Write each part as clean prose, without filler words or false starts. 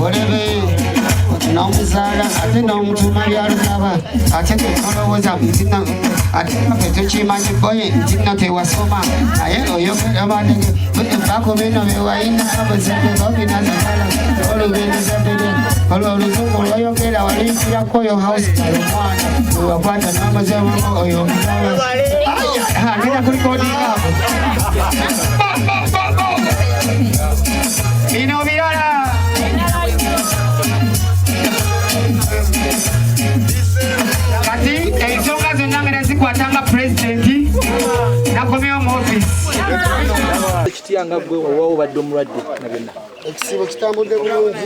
Olebe n'omuzaala ate n'omutuma byalugaba ate olowooza nti ate naffe tukimanyi boye nti nno tewasoma naye oyogera banene bako bino bewayina buzibu bobinazagala olugendo zabere olwo oluzungu lwoyogera walimpirako oyo house girl omwana wewakwata n'omuzeemu oyo agenda kulikodinga ako bino birala. Kati ensonga zonna ngenda zikwata nga pulezidenti nakomyewo mu ofisi. Kitya nga gwe oba obadde omulwadde na byonna? Ekisiibo kitambudde bulungi.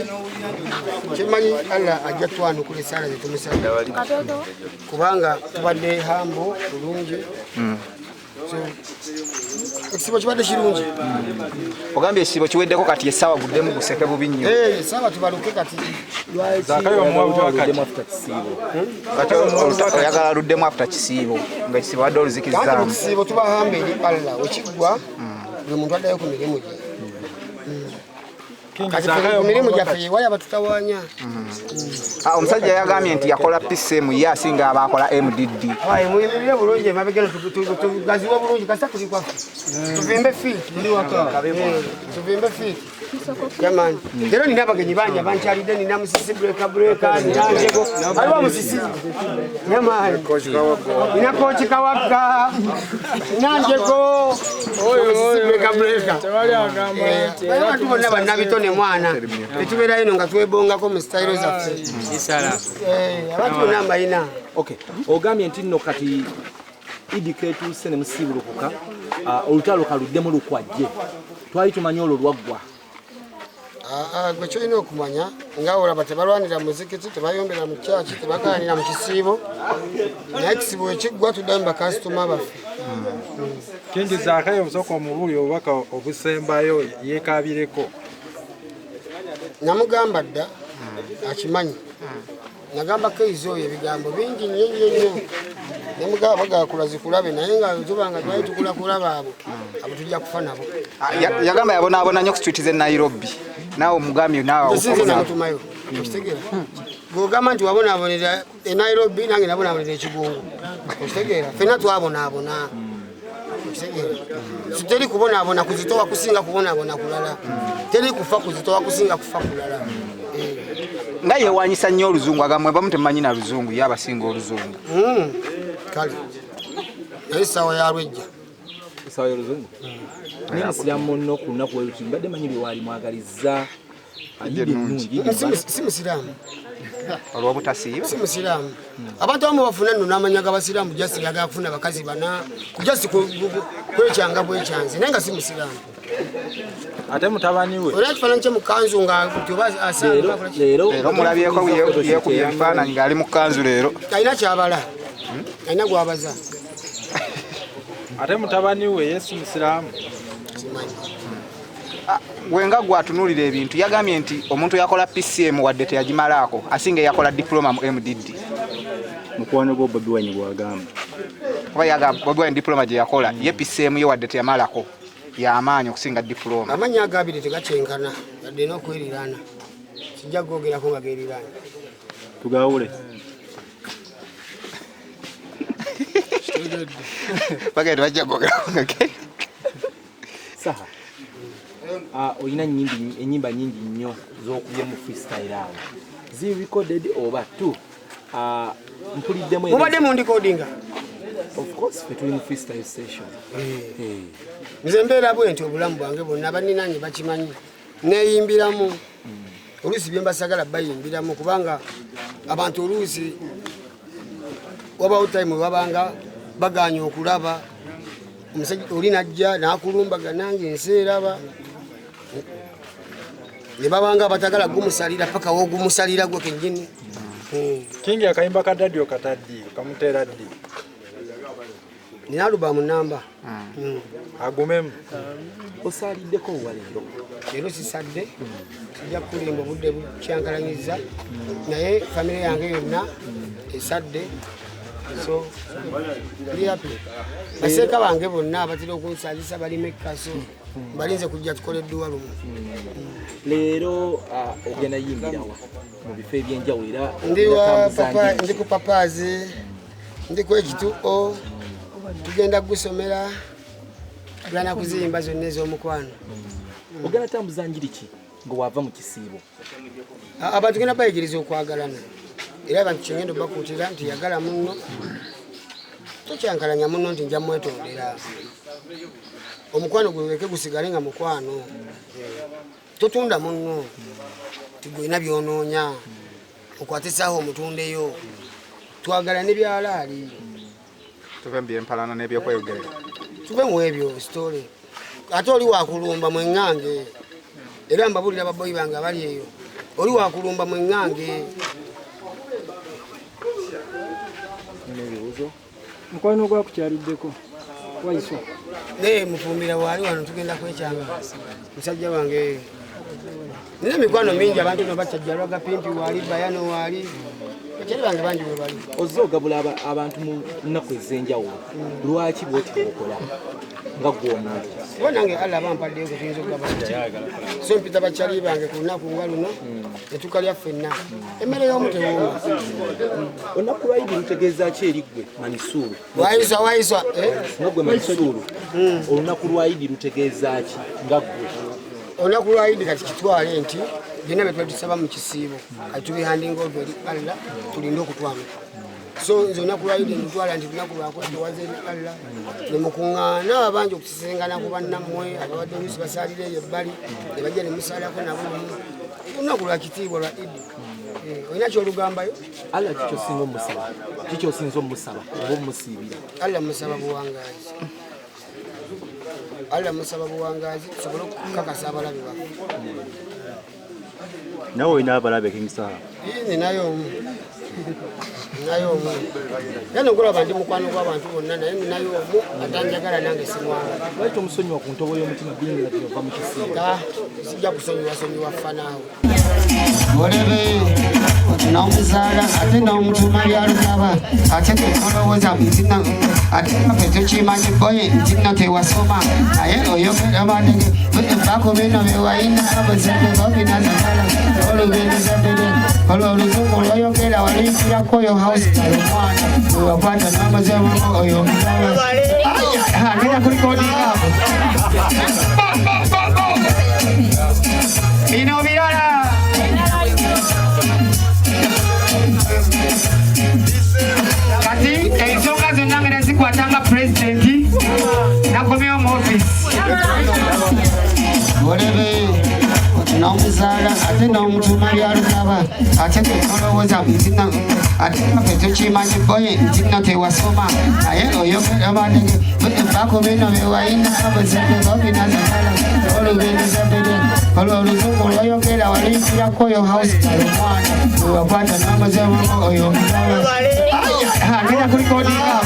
Kimanyi Allah ajja twanukula esaala zetumusaba kubanga tubadde hambo bulungi. So, ekisiibo kibadde kirungi. Ogambye ekisiibo kiweddeko, kati essaawa guddemu guseke bubi nnyo. Eh, essaawa tubaluke kati. Zakayo omuwa kati. Luddemu after kisiibo? Kati oyagala luddemu after kisiibo, nga ekisiibo wadde Anti mu oluzikizzaamu. kisiibo tubahamba eri Allah, wekiggwa buli muntu addayo ku mirimu gye. King Kati ffe Zakayo ku mirimu omuwa gyaffe kati. yewali abatutawaanya. Ah, omusajja yagambye nti yakola PCM ye asinga abakola MDD. Aye, muyimirire bulungi emabega, tugaziwe bulungi kasita tuli kwaffe, tuvimbe feet, tuvimbe feet jamani. Leero nina abagenyi bangi abankyalidde. Nina Musisi Breaker Breaker, nina Njego, aliwo Musisi jamani, nina Koki Kawagga, nina Njego, Musisi Breaker Breaker. Abantu bonna bannabitone mwana tetubeerayo eno nga twebongako mu sitayiro zaffe. Abantu bonna mbalina. Okay, ogambye nti nno kati Idi ketuuse ne musiibulukuka, olutalo kaluddemu lukwajje. Twali tumanyi olwo lwaggwa. Ah, ah, gwe kyolina okumanya nga olaba tebalwanira mu muzikiti, tebayombera mu kyaki, tebaganira mu kisiibo, naye ekisiibo wekiggwa tuddayo mu bakasitoma baffe. King Zakayo, osooka omubuulire obubaka obusembayo yeekabireko. Namugamba dda, akimanyi. Nagamba Keizi oyo ebigambo bingi nnyo nnyo nnyo. Nemugamba bagakula zikulabe, naye nga tubanga twali tukula kulaba abo abo tujja kufa nabo. Ah, yagamba yabonaabona nnyo ku street z'e Nairobi, naawe omugambye naawe. Nze namutumayo, okitegeera? Bwogamba nti wabonaabonera e Nairobi, nange nabonaabonera ekigungu, okitegeera? Fenna twabonaabona, okitegeera? So, teri kubonaabona kuzitowa kusinga kubonaabona kulala, teri kufa kuzitowa kusinga kufa kulala. Nga yewanyisa nnyo oluzungu, agamba bamu temumanyi na luzungu, ye abasinga oluzungu. Kale naye essaawa yalwejja. Essaawa y'oluzungu naye musiramu munno ku lunaku weluti mbadde manyi bye mwagalizza Idi ennungi, Idi mubarak. Si musiraamu. Olw'obutasiiba. Si musiraamu. Abantu abamu bafuna nno n'amanya g'abasiraamu, just yagala kufuna bakazi bana, just kwekyanga bwekyanze, naye nga si musiraamu. Ate mutabani we? Olina ekifaananyi kye mu kanzu nga nti oba Leero leero. Leero mulabyeko yeekubye ebifaananyi ng'ali mu kanzu leero. Alina kyabala, alina gwabaza. Ate mutabani we yesu musiraamu? Simanyi. Ah, gwe nga gwe atunuulira ebintu, yagambye nti omuntu yakola PCM wadde teyagimalaako asinga eyakola diploma mu MDD. Mukwano gwo Bobi Wine bwagamba. Kuba yagamba Bobi Wine diploma gye yakola, ye PCM ye wadde teyamalako yamaanyi okusinga diploma. Amannya agabiri tegakyenkana yadde n'okweriraana, sijja kugogerako nga geriraana. Tugawule. Bagenda bajja kwogerako nga Saha, olina enyimba nyingi nnyo z'okubye mu freestyle awo, zi recorded oba tu mpuliddemu Mubadde mundikodinga? Of course, fe tuli mu freestyle session. Eh. Nze mbeera bwe nti obulamu bwange bwonna, banninanye bakimanyi, neeyimbiramu oluusi bye mbasagala bayimbiramu, kubanga abantu oluusi wabawo time webabanga baganya okulaba omusajja oli najja nakulumbaga, nange ensi eraba, ne babanga abatagala gumusalira paka wogumusalira gwe kennyini. King, akayimba ka daddy okataddi, okamuteera ddi? Nina alubamu namba. Agumemu. Osaaliddeko wa leero? Leero sisadde, sijja kukulimba, obudde bukyankalanyiza, naye famire yange yonna esadde, so ndi happy. Baseeka bange bonna abatera okunsazisa balima ekkaso. Mbalinze kujja tukole edduwa lumu. Leero ogenda yimbirawa mu bifo ebyenjawulo era ndi wa papa, ndi ku papaazi, ndi ku H2O, tugenda gusomera tugenda kuziyimba zonna ez'omukwano. Ogenda tambuza njiri ki nga wava mu kisiibo? Abantu tugenda bayigiriza okwagalana, era abantu kyengenda obakuutira nti yagala munno, tokyankalanya munno nti nja mwetondera. Omukwano gweweke gusigale nga mukwano, totunda munno tigwena byonoonya, okwate essaawa omutundeyo. Twagala ne byalaali, tuve mu byempalana n'ebyokweyogerera, tuve mu ebyo sitole. Ate oli wakulumba mweŋŋange, era mbabulira baboyi bange abali eyo, oli wakulumba mweŋŋange. Mukwano gwakukyaliddeko Waiswa naye mufumbira waali wano, tugenda kwekyanga musajja wange. Nina emikwano mingi, abantu no bakyajja lwaga pimpi waali, bayano waali, bakyali bange bangi we bali. Ozze ogabula abantu mu nnaku ez'enjawulo, lwaki bwoti bwokola nga ggwe omuntu? Kuba nange Allah bampaddeyo kutuyinza okugaba, so mpita bakyali bange ku lunaku nga luno ne tukalya ffenna emmere y'omu tewooma. Olunaku lwa Idi lutegeeza ki eri ggwe Manisuuru? Waiswa, Waiswa, nga ggwe Manisuuru, olunaku lwa Idi lutegeeza ki nga ggwe? Olunaku lwa Idi kati kitwale nti byonna bye twali tusaba mu kisiibo kati tubihandinga over eri Allah, tulinde okutwanuka. So nze olunaku lwa Idi ndutwala nti lunaku lwakwetowaza eri Allah, ne mukuŋŋaana abangi okusisinkana ku bannammwe ababadde oluusi basaalira eyo ebbali ne bajja ne musaalako nabo lumu. Olunaku lwa kitiibwa lwa Idi. Olina kyolugambayo? Allah kikyosinga omusaba, kikyosinza omusaba oba omusiibira? Allah musaba buwangaazi, Allah musaba buwangaazi tusobole okukakasa abalabe baffe. Nawe olina abalabe, King Saha? Ninayo omu, ninayo omu. Era nogulaba ndi mukwano gw'abantu bonna, naye ninayo omu atanjagala nange simwanga. Lwaki tomusonyiwa ku ntobo y'omutima bingira gyova mu kisiibo? Sijja kusonyiwa sonyiwa ffa naawe. Olebe n'omuzaala ate n'omutuma byalugaba, ate tekolowooza ntina, ate naffe tukimanyi boye nti nno tewasoma, naye oyogera banege bako bino bewayina abuzadde babinazagala olubendezabere olwo oluzungu lwoyogera waluyigirako oyo house omwana wewakwata n'omuzemuko oyo agenda kulikodinga bino birala. Kati ensonga zonna ngenda zikwata nga pulezidenti nakomyewo mu ofiisi. Olebe n'omuzaala ate n'omutuma byalugaba, ate tekolowooza ntina, ate naffe tukimanyi boye nti nno tewasoma, naye oyogera banege bako bino bewayina abuzadde babinazagala olubendezabere olwo oluzungu lwoyogera waluyigirako oyo house omwana wewakwata n'omuzemuko oyo agenda kulikodinga.